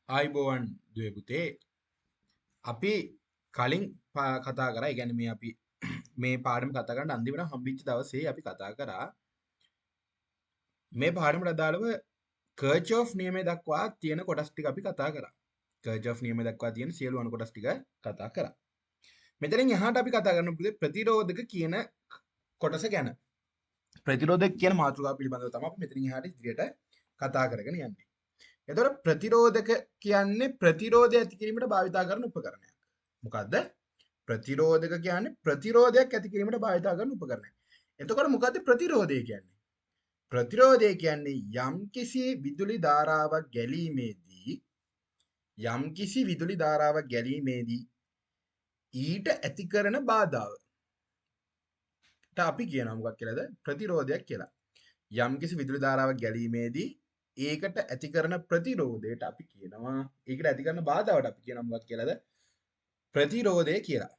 ආයිබෝවන් දුවේ පුතේ, අපි කලින් කතා කරා. ඒ කියන්නේ මේ අපි මේ පාඩම කතා කරන්න අන්තිමට හම්බෙච්ච දවසේ අපි කතා කරා මේ පාඩමට අදාළව කර්චොෆ් නියමය දක්වා තියෙන කොටස් ටික අපි කතා කරා. කර්චොෆ් නියමය දක්වා තියෙන සියලු අණු කොටස් ටික කතා කරා. මෙතනින් එහාට අපි කතා කරන පුතේ ප්‍රතිරෝධක කියන කොටස ගැන. ප්‍රතිරෝධක කියන මාතෘකාව පිළිබඳව තමයි අපි මෙතනින් එහාට ඉදිරියට කතා කරගෙන යන්නේ. එතකොට ප්‍රතිරෝධක කියන්නේ ප්‍රතිරෝධය ඇති කිරීමට භාවිතා කරන උපකරණයක්. මොකද්ද? ප්‍රතිරෝධක කියන්නේ ප්‍රතිරෝධයක් ඇති කිරීමට භාවිතා කරන උපකරණයක්. එතකොට මොකද්ද ප්‍රතිරෝධය කියන්නේ? ප්‍රතිරෝධය කියන්නේ යම්කිසි විදුලි ධාරාවක් ගැලීමේදී යම්කිසි විදුලි ධාරාවක් ගැලීමේදී ඊට ඇති කරන බාධාව. අපි කියනවා මොකක් කියලාද? ප්‍රතිරෝධයක් කියලා. යම්කිසි විදුලි ධාරාවක් ගැලීමේදී ඒකට ඇති කරන ප්‍රතිරෝධයට අපි කියනවා, ඒකට ඇති කරන බාධාවට අපි කියනවා මොකක් කියලාද? ප්‍රතිරෝධය කියලා.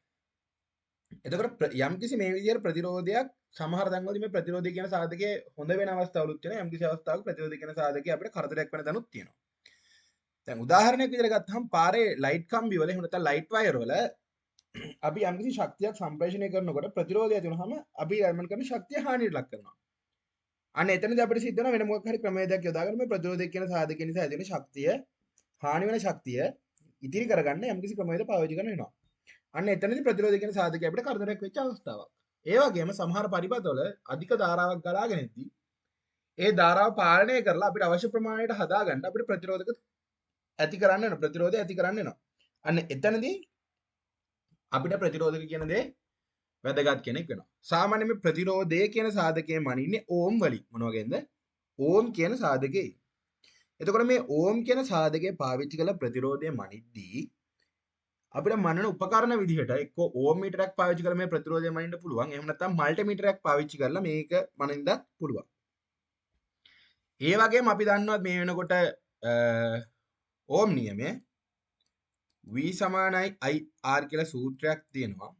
එතකොට යම්කිසි මේ විදිහට ප්‍රතිරෝධයක් සමහර තැන්වලදී මේ ප්‍රතිරෝධය කියන සාධකයේ හොඳ වෙන අවස්ථාවලුත් තියෙනවා. යම්කිසි අවස්ථාවක ප්‍රතිරෝධය කියන සාධකය අපිට කරදරයක් වෙන තැනුත් තියෙනවා. දැන් උදාහරණයක් විදිහට ගත්තහම පාරේ ලයිට් කම්බි වල එහෙම නැත්නම් ලයිට් වයර් වල අපි යම්කිසි ශක්තියක් සම්ප්‍රේෂණය කරනකොට ප්‍රතිරෝධය ඇති වුනහම අපි ගමන් කරන ශක්තිය හානියට ලක් කරනවා. අන්න එතනදී අපිට සිද්ධ වෙනවා වෙන මොකක් හරි ක්‍රමවේදයක් යොදාගෙන මේ ප්‍රතිරෝධය කියන සාධකය නිසා ඇති වෙන ශක්තිය, හානි වෙන ශක්තිය ඉතිරි කරගන්න යම්කිසි ක්‍රමවේද පාවිච්චි කරන්න වෙනවා. අන්න එතනදී ප්‍රතිරෝධය කියන සාධකය අපිට කරදරයක් වෙච්ච අවස්ථාවක්. ඒ වගේම සමහර පරිපථවල අධික ධාරාවක් ගලාගෙන එද්දී ඒ ධාරාව පාලනය කරලා අපිට අවශ්‍ය ප්‍රමාණයට හදාගන්න අපිට ප්‍රතිරෝධක ඇති කරන්න වෙනවා, ප්‍රතිරෝධය ඇති කරන්න වෙනවා. අන්න එතනදී අපිට ප්‍රතිරෝධක කියන දේ වැදගත් කෙනෙක් වෙනවා. සාමාන්‍යයෙන් මේ ප්‍රතිරෝධය කියන සාධකය මනින්නේ ඕම් වලින්. මොන වගේන්ද? ඕම් කියන සාධකේ. එතකොට මේ ඕම් කියන සාධකය පාවිච්චි කරලා ප්‍රතිරෝධය මනිද්දී අපිට මනන උපකරණ විදිහට එක්ක ඕම් මීටරයක් පාවිච්චි කරලා මේ ප්‍රතිරෝධය මනින්න පුළුවන්. එහෙම නැත්නම් මල්ටිමීටරයක් පාවිච්චි කරලා මේක මනින්නත් පුළුවන්. ඒ වගේම අපි දන්නවා මේ වෙනකොට ඕම් නියමය V සමානයි IR කියලා සූත්‍රයක් තියෙනවා.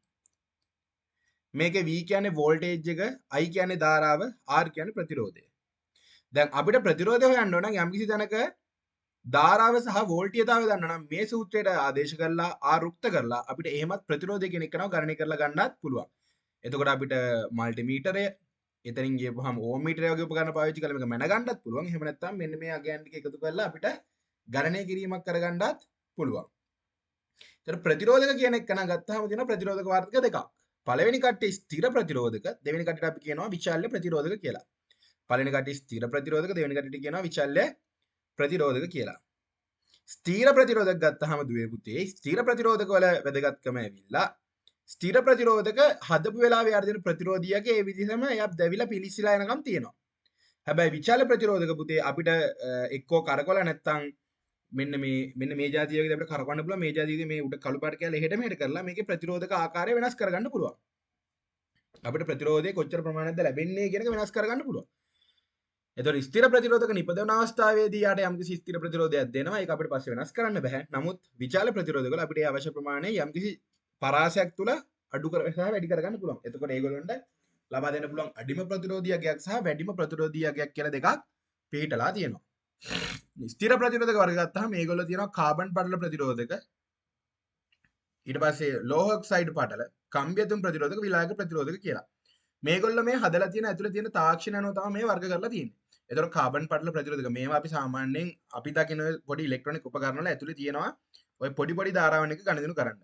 මේකේ V කියන්නේ වෝල්ටේජ් එක, I කියන්නේ ධාරාව, R කියන්නේ ප්‍රතිරෝධය. දැන් අපිට ප්‍රතිරෝධය හොයන්න ඕන නම් යම්කිසි තැනක ධාරාව සහ වෝල්ටීයතාවය දන්නවා නම් මේ සූත්‍රයට ආදේශ කරලා R රුක්ත කරලා අපිට එහෙමත් ප්‍රතිරෝධය කියන එක නව ගණනය කරලා ගන්නත් පුළුවන්. එතකොට අපිට මල්ටිමීටරය, එතනින් ගියපුවාම ඕම් මීටරය වගේ උපකරණ පාවිච්චි කරලා මේක මැන ගන්නත් පුළුවන්. එහෙම නැත්නම් මෙන්න මේ අගයන් ටික එකතු කරලා අපිට ගණනය කිරීමක් කරගන්නත් පුළුවන්. ඒතර ප්‍රතිරෝධක කියන එක නම් ගත්තාම තියෙනවා ප්‍රතිරෝධක වර්ග දෙකක්. පළවෙනි කට්ටිය ස්ථිර ප්‍රතිරෝධක, දෙවෙනි කට්ටියට අපි කියනවා විචල්‍ය ප්‍රතිරෝධක කියලා. පළවෙනි කට්ටිය ස්ථිර ප්‍රතිරෝධක, දෙවෙනි කට්ටියට කියනවා විචල්‍ය ප්‍රතිරෝධක කියලා. ස්ථිර ප්‍රතිරෝධක ගත්තාම දුවේ පුතේ ස්ථිර ප්‍රතිරෝධක වල වැදගත්කම ඇවිල්ලා ස්ථිර ප්‍රතිරෝධක හදපු වෙලාවේ යාර දෙන ප්‍රතිරෝධියගේ ඒ විදිහම එයා දැවිලා පිලිසිලා යනකම් තියෙනවා. හැබැයි විචල්‍ය ප්‍රතිරෝධක පුතේ අපිට එක්කෝ කරකවලා නැත්තම් මෙන්න මේ ජාතිය වගේ අපිට කරකවන්න පුළුවන්. මේ ජාතියේදී මේ උඩ කළු පාට කෑල්ල එහෙට මෙහෙට කරලා මේකේ ප්‍රතිරෝධක ආකාරය වෙනස් කරගන්න පුළුවන්. අපිට ප්‍රතිරෝධය කොච්චර ප්‍රමාණයක්ද ලැබෙන්නේ කියන එක වෙනස් කරගන්න පුළුවන්. එතකොට ස්ථිර ප්‍රතිරෝධක නිපදවන අවස්ථාවේදී යාට යම්කිසි ස්ථිර ප්‍රතිරෝධයක් දෙනවා. ඒක අපිට පස්සේ වෙනස් කරන්න බෑ. නමුත් විචාල ප්‍රතිරෝධක වල අපිට ඒ අවශ්‍ය ප්‍රමාණය යම්කිසි පරාසයක් තුල අඩු කර සහ වැඩි කරගන්න පුළුවන්. එතකොට ඒගොල්ලන්ට ලබා දෙන්න පුළුවන් අඩිම ප්‍රතිරෝධී අගයක් සහ වැඩිම ප්‍රතිරෝධී අගයක් කියලා දෙකක් පිහිටලා තියෙනවා. ස්ථිර ප්‍රතිරෝධක වර්ග ගත්තාම මේගොල්ලෝ තියෙනවා කාබන් පටල ප්‍රතිරෝධක, ඊට පස්සේ ලෝහ ඔක්සයිඩ් පටල, කම්බියතුම් ප්‍රතිරෝධක, විලායක ප්‍රතිරෝධක කියලා. මේගොල්ලෝ මේ හදලා තියෙන ඇතුලේ තියෙන තාක්ෂණ අනුව තමයි මේ වර්ග කරලා තියෙන්නේ. එතකොට කාබන් පටල ප්‍රතිරෝධක මේවා අපි සාමාන්‍යයෙන් අපි දකින ඔය පොඩි ඉලෙක්ට්‍රොනික උපකරණ වල ඇතුලේ තියෙනවා ඔය පොඩි පොඩි ධාරාවන් එක ගනුදෙනු කරන්න.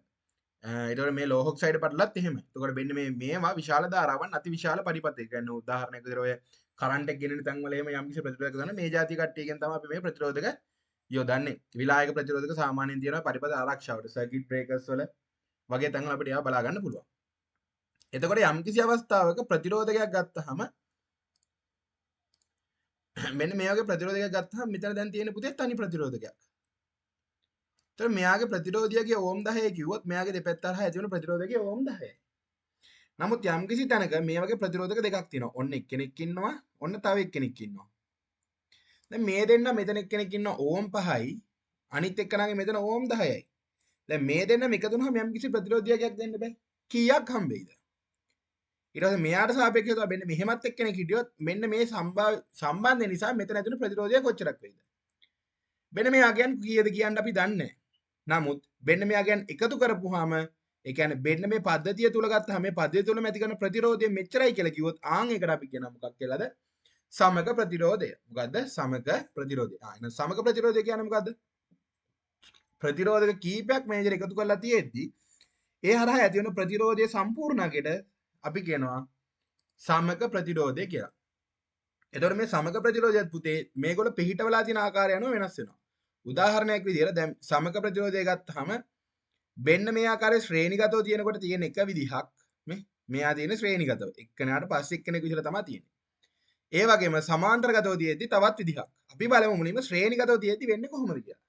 එතකොට මේ ලෝහ ඔක්සයිඩ් පටලත් එහෙමයි. එතකොට මෙන්න මේ මේවා විශාල ධාරාවන් අති විශාල පරිපථ. ඒ කියන්නේ උදාහරණයක් විදිහට ඔය කරන්ට් එක ගෙනෙන තැන් වල එහෙම යම්කිසි ප්‍රතිරෝධක ගන්න මේ ජාති කට්ටියකින් තමයි අපි මේ ප්‍රතිරෝධක යොදන්නේ. විලායක ප්‍රතිරෝධක සාමාන්‍යයෙන් තියෙනවා පරිපථ ආරක්ෂාවට, සර්කිට් බ්‍රේකර්ස් වල වගේ තැන් වල අපිට ඒවා බලා ගන්න පුළුවන්. එතකොට යම්කිසි අවස්ථාවක ප්‍රතිරෝධකයක් ගත්තාම මෙන්න මේ වගේ ප්‍රතිරෝධකයක් ගත්තාම මෙතන දැන් තියෙන පුතේ තනි ප්‍රතිරෝධකයක්. එතකොට මෙයාගේ ප්‍රතිරෝධියගේ ඕම් 10 කිව්වොත් මෙයාගේ දෙපැත්ත හරහා ඇති වෙන ප්‍රතිරෝධකයේ ඕම් 10යි. නමුත් යම්කිසි තැනක මේ වගේ ප්‍රතිරෝධක දෙකක් තියෙනවා. ඔන්න එක්කෙනෙක් ඉන්නවා, ඔන්න තව එක්කෙනෙක් ඉන්නවා. දැන් මේ දෙන්න මෙතන එක්කෙනෙක් ඉන්නවා ඕම් 5යි, අනිත් එක්කෙනාගේ මෙතන ඕම් 10යි. දැන් මේ දෙන්නම එකතු වුනහම යම්කිසි ප්‍රතිරෝධියයක් දෙන්න බෑ. කීයක් හම්බෙයිද? ඊට පස්සේ මෙයාට සාපේක්ෂව තව මෙන්න මෙහෙමත් එක්කෙනෙක් හිටියොත් මෙන්න මේ සම්බන්ධය නිසා මෙතන ඇති වෙන ප්‍රතිරෝධය කොච්චරක් වෙයිද? මෙන්න මේ අගයන් කීයද කියන්න අපි දන්නේ නැහැ. නමුත් මෙන්න මේ අගයන් එකතු කරපුවාම ඒ කියන්නේ මෙන්න මේ පද්ධතිය තුල ගත්තාම මේ පද්ධතිය තුලම ඇති කරන ප්‍රතිරෝධය මෙච්චරයි කියලා කිව්වොත් ආන් ඒකට අපි කියනවා මොකක් කියලාද? සමක ප්‍රතිරෝධය. මොකද්ද? සමක ප්‍රතිරෝධය. ආ එහෙනම් සමක ප්‍රතිරෝධය කියන්නේ මොකද්ද? ප්‍රතිරෝධක කීපයක් මේ විදිහට එකතු කරලා තියෙද්දි ඒ හරහා ඇති වෙන ප්‍රතිරෝධයේ සම්පූර්ණ අගයට අපි කියනවා සමක ප්‍රතිරෝධය කියලා. එතකොට මේ සමක ප්‍රතිරෝධයත් පුතේ මේගොල්ලෝ පිහිටවලා තියෙන ආකාරය අනුව වෙනස් වෙනවා. උදාහරණයක් විදිහට දැන් සමක ප්‍රතිරෝධය ගත්තාම මෙන්න මේ ආකාරයේ ශ්‍රේණිගතව තියෙනකොට තියෙන එක විදිහක් මේ මෙයා තියෙන ශ්‍රේණිගතව එක්කෙනාට පස්සේ එක්කෙනෙක් විදිහට තමයි තියෙන්නේ. ඒ වගේම සමාන්තරගතව තියෙද්දි තවත් විදිහක්. අපි බලමු මුලින්ම ශ්‍රේණිගතව තියෙද්දි වෙන්නේ කොහොමද කියලා.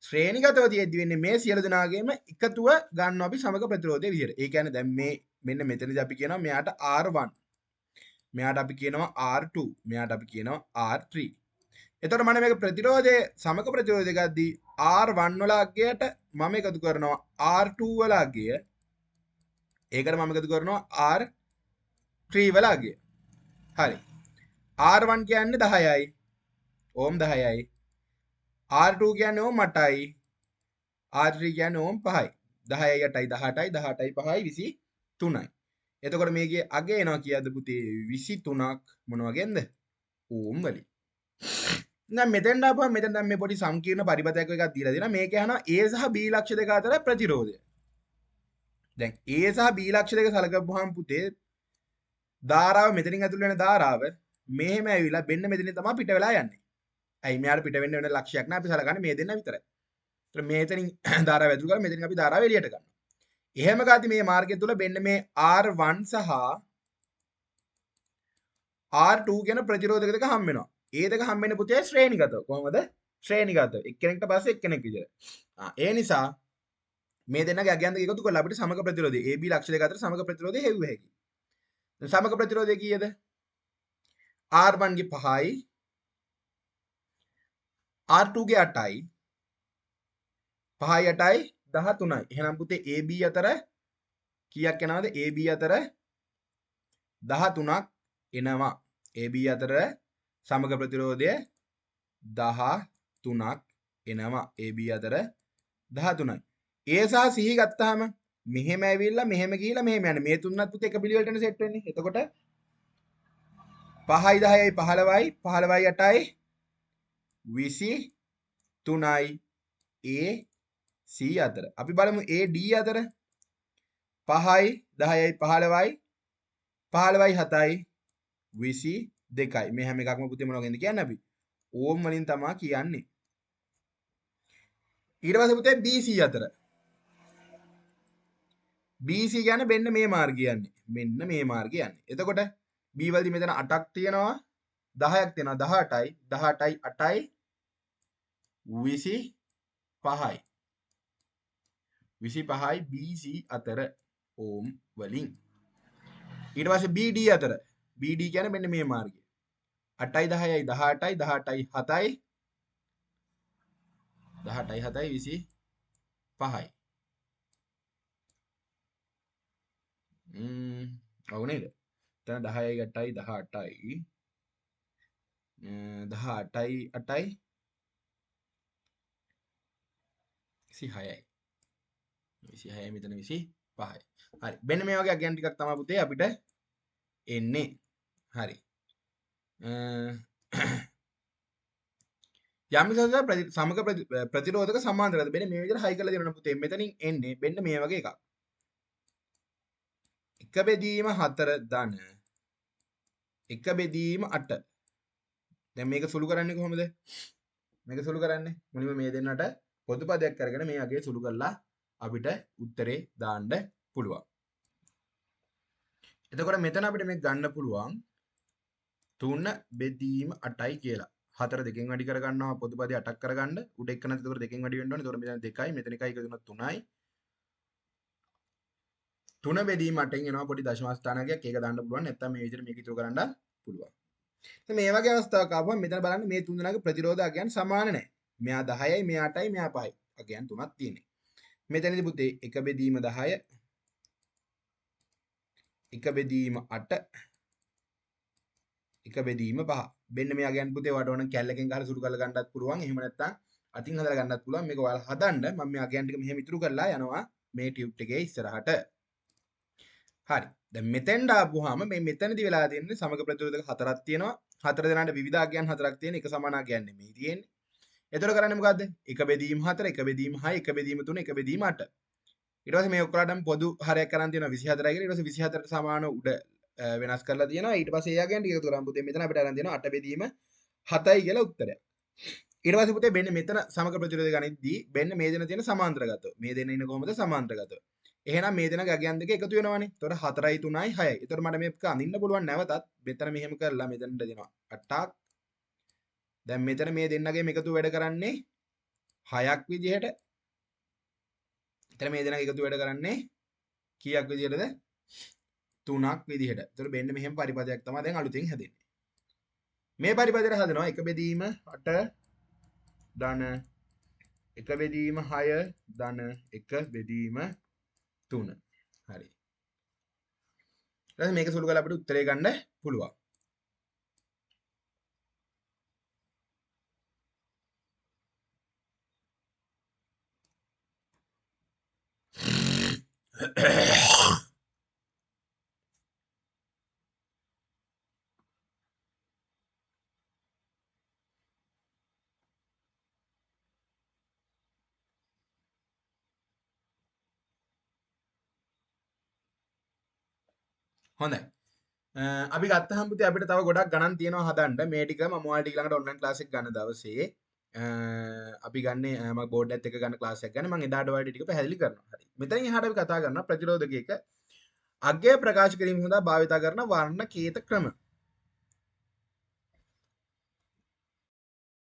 ශ්‍රේණිගතව තියෙද්දි වෙන්නේ මේ සියලු දෙනාගේම එකතුව ගන්නවා අපි සමක ප්‍රතිරෝධය විදිහට. ඒ කියන්නේ දැන් මේ මෙන්න මෙතනදී අපි කියනවා මෙයාට R1, මෙයාට අපි කියනවා R2, මෙයාට අපි කියනවා R3. එතකොට මම මේක ප්‍රතිරෝධයේ සමක ප්‍රතිරෝධය ගද්දී R1 වල අගයට මම එකතු කරනවා R2 වල අගය. ඒකට මම එකතු කරනවා R3 වල අගය. හරි. R1 කියන්නේ 10යි. ඕම් 10යි. R2 කියන්නේ ඕම් 8යි. R3 කියන්නේ ඕම් 5යි. 10යි 8යි 18යි 18යි 5යි 23යි. එතකොට මේකේ අගය එනවා කියද්ද පුතේ 23ක් මොන වගේන්ද? ඕම් වලින්. දැන් මෙතෙන් ආපුවම මෙතන දැන් මේ පොඩි සංකීර්ණ පරිපථයක් එකක් දීලා දෙනවා. මේක අහනවා A සහ B ලක්ෂ්‍ය දෙක අතර ප්‍රතිරෝධය. දැන් A සහ B ලක්ෂ්‍ය දෙක සලකපුවාම පුතේ ධාරාව මෙතනින් ඇතුල් වෙන ධාරාව මෙහෙම ඇවිල්ලා මෙන්න මෙතනින් තමයි පිට වෙලා යන්නේ. ඇයි මෙයාට පිට වෙන්න වෙන ලක්ෂයක් නෑ, අපි සලකන්නේ මේ දෙන්න විතරයි. ඒතර මෙතනින් ධාරාව ඇතුල් කරලා මෙතනින් අපි ධාරාව එළියට ගන්නවා. එහෙම ගාති මේ මාර්ගය තුල මෙන්න මේ R1 සහ R2 කියන ප්‍රතිරෝධක දෙක හම් වෙනවා. ඒ දෙක හම් වෙන්නේ පුතේ ශ්‍රේණිගතව. කොහොමද? ශ්‍රේණිගතව. එක්කෙනෙක්ට පස්සේ එක්කෙනෙක් විදියට. ආ ඒ නිසා මේ දෙන්නගේ අගයන් දෙක එකතු කරලා අපිට සමක ප්‍රතිරෝධය AB ලක්ෂ්‍ය දෙක අතර සමක ප්‍රතිරෝධය හෙව්ව හැකියි. දැන් සමක ප්‍රතිරෝධය කීයද? R1 ගේ 5යි R2 ගේ 8යි 5යි 8යි 13යි. එහෙනම් පුතේ AB අතර කීයක් එනවද? AB අතර 13ක් එනවා. AB අතර සමග ප්‍රතිරෝධය 13ක් එනවා. AB අතර 13යි. A සහ C ගත්තාම මෙහෙම ඇවිල්ලා මෙහෙම ගිහිලා මෙහෙම යන්නේ. මේ තුනත් පුතේ එක පිළිවෙලටනේ සෙට් වෙන්නේ. එතකොට 5යි 10යි 15යි 15යි 8යි 23යි A C අතර. අපි බලමු A D අතර 5යි 10යි 15යි 15යි 7යි 22යි. මේ හැම එකක්ම පුතේ මොනවා ගැනද කියන්නේ අපි? ඕම් වලින් තමා කියන්නේ. ඊට පස්සේ පුතේ BC අතර. BC කියන්නේ මෙන්න මේ මාර්ගය යන්නේ. මෙන්න මේ මාර්ගය යන්නේ. එතකොට B වලදී මෙතන 8ක් තියෙනවා 10ක් තියෙනවා 18යි 18යි 8යි 25යි. 25යි BC අතර ඕම් වලින්. ඊට පස්සේ BD අතර. BD කියන්නේ මෙන්න මේ මාර්ගය. 8යි 10යි 18යි 18යි 7යි 18යි 7යි 25යි. ඔව් නේද? එතන 10යි 8යි 18යි 18යි 8යි 26යි. 26යි මෙතන 25යි. හරි. මෙන්න මේ වගේ අගයන් ටිකක් තමයි පුතේ අපිට එන්නේ. හරි. යම් සමක ප්‍රතිරෝධක සමාන්තරද මෙන්න මේ විදිහට හයි කරලා දෙනවා පුතේ. මෙතනින් එන්නේ මෙන්න මේ වගේ එකක්. 1 බෙදීම 4 ධන 1 බෙදීම 8. දැන් මේක සුළු කරන්නේ කොහොමද? මේක සුළු කරන්නේ මුලින්ම මේ දෙන්නට පොදු පදයක් අරගෙන මේ අගය සුළු කරලා අපිට උත්තරේ දාන්න පුළුවන්. එතකොට මෙතන අපිට මේක ගන්න පුළුවන් 3 බෙදීම 8යි කියලා. 4 දෙකෙන් වැඩි කරගන්නවා පොදු පදේ 8ක් කරගන්න. උඩ එක නැත්නම් එතකොට දෙකෙන් වැඩි වෙන්න ඕනේ. එතකොට මෙතන 2යි මෙතන 1යි එකතු වුණොත් 3යි. 3 බෙදීම 8න් එනවා පොඩි දශම ස්ථානයක්. ඒක දාන්න පුළුවන්. නැත්නම් මේ විදිහට මේක ඉතුරු කරන්න පුළුවන්. ඉතින් මේ වගේ අවස්ථාවක් ආවම මෙතන බලන්න මේ තුන් දෙනාගේ ප්‍රතිරෝධ අගයන් සමාන නැහැ. මෙයා 10යි මෙයා 8යි මෙයා 5යි. අගයන් තුනක් තියෙන්නේ. මෙතනදී පුතේ 1 බෙදීම 10 1 බෙදීම 8 1 බෙදීම 5. මෙන්න මේ අගයන් පුතේ ඔයාලට ඕන කැල්ලකින් ගහලා සුළු කරලා ගන්නත් පුළුවන්. එහෙම නැත්නම් අතින් හදලා ගන්නත් පුළුවන්. මේක ඔයාලා හදන්න. මම මේ අගයන් ටික මෙහෙම ඉතුරු කරලා යනවා මේ ටියුට් එකේ ඉස්සරහට. හරි. දැන් මෙතෙන්ට ආපුවාම මේ මෙතනදි වෙලා තියෙන්නේ සමග ප්‍රතිරෝධක හතරක් තියෙනවා. හතර දෙනාට විවිධ අගයන් හතරක් තියෙන එක සමාන අගයන් නෙමෙයි තියෙන්නේ. එතකොට කරන්නේ මොකද්ද? 1 බෙදීම 4, 1 බෙදීම 6, 1 බෙදීම 3, 1 බෙදීම 8. ඊට පස්සේ මේ ඔක්කොලාටම පොදු හරයක් කරන් තියෙනවා 24යි කියලා. ඊට පස්සේ 24ට සමාන උඩ වෙනස් කරලා තියෙනවා. ඊට පස්සේ ඒ අගයන් ටික එකතු කරාම පුතේ මෙතන අපිට අරන් තියෙනවා 8 බෙදීම 7යි කියලා උත්තරයක්. ඊට පස්සේ පුතේ මෙන්න මෙතන සමග ප්‍රතිරෝධ ගණිතදී මෙන්න මේ දෙන තියෙන සමාන්තරගතව. මේ දෙන ඉන්න කොහොමද සමාන්තරගතව? එහෙනම් මේ දෙන අගයන් දෙක එකතු වෙනවනේ. එතකොට 4යි 3යි 6යි. එතකොට මට මේක අඳින්න පුළුවන් නැවතත් මෙතන මෙහෙම කරලා මෙතනට දෙනවා 8ක්. දැන් මෙතන මේ දෙන්නගේම එකතු වැඩ කරන්නේ 6ක් විදිහට. එතන මේ දෙන්නගේ එකතු වැඩ කරන්නේ කීයක් විදිහටද? 3ක් විදිහට. එතකොට මෙන්න මෙහෙම පරිපදයක් තමයි දැන් අලුතෙන් හැදෙන්නේ. මේ පරිපදයට හදනවා 1 බෙදීම 8 ධන 1 බෙදීම 6 ධන 1 බෙදීම 3. හරි. ඊට පස්සේ මේක සුළු කරලා අපිට උත්තරේ ගන්න පුළුවන්. හොඳයි. අපි ගත්තහම පුතේ අපිට තව ගොඩක් ගණන් තියෙනවා හදන්න. මේ ටික මම ඔයාලට ඊළඟට ඔන්ලයින් ක්ලාස් එක ගන්න දවසේ අපි ගන්නේ මම බෝඩ් එකත් එක්ක ගන්න ක්ලාස් එකක් ගන්න. මම එදාට ඔයාලට ටික පැහැදිලි කරනවා. හරි. මෙතනින් එහාට අපි කතා කරනවා ප්‍රතිරෝධකයක අගය ප්‍රකාශ කිරීම සඳහා භාවිතා කරන වර්ණ කේත ක්‍රම.